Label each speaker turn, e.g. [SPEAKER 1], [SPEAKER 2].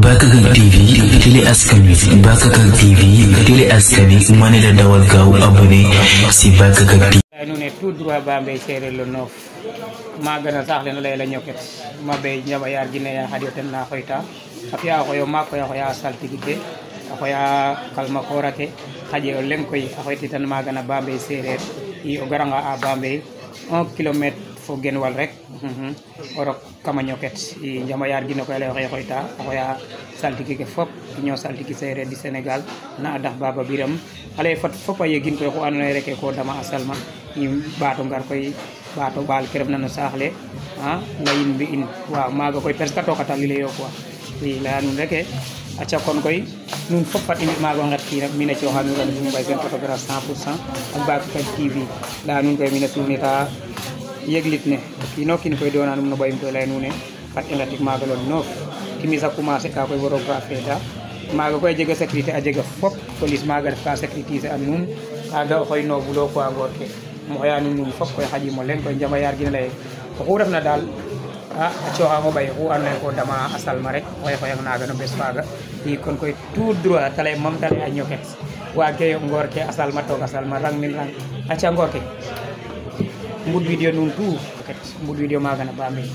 [SPEAKER 1] Bakakak TV télé askan wi Bakakak TV télé askan wi mane la dawal gaaw abonné si Bakakak TV
[SPEAKER 2] nu ne tout droit Bambey séeréer le noof magana sax le no lay la ñoket mabe ñaba yar gine ya xadi ten na xoyta a fiya xoyo maak koy a xoya saltigide a xoya kalma korake xaje o leng koy a xoyti tan magana Bambey séeréer i o garanga a Bambey 1 kilomètre fo gen wal rek o rok kama ñoket i njama yar gine koy lay xoy xoyta a xoya saltigi ke fop ñoo saltigi séeréer di Sénégal na adax Baba Biram ale fat fop a yegin koy xu andoona yee rek ko dama a salma i ɓaato ngar koy ɓaato ɓaal ke refna no saax le ngayin mbi'in waaw maaga koy presque tokata lile yo quoi i laya nuun reke aca kon koy nuun fop fat i mbi maaga nqet mina cooxa nuun Radou Mbaye sen photographe 100% ak Bakakak TV laya nuun koy mina suunita yeglit ne o kiino kiin koy doona num no ɓayum koy laya nuune fat i nqetik maaga lon noof timis a commencer ka koy bo roog fa a feeta maaga koy a jega sécurité a jega fop police maaga ref ka sécuriser an nuun kaga o xoy noobulo quoi ngoor ke mo xoya nuun fop koy xaƴimo leŋ koy njama yar gina leye oxu refna daal a cooxamo ɓay oxu ando naye ko dama a salma rek oxe xoyang naga no bes faaga i kon koy tout droit te leye mam te leye a ñoket waag ke yo ngoor ke a salma toog a salma rang min rang aca ngoor ke mbud video nuun tout mbud video maaga na Bambey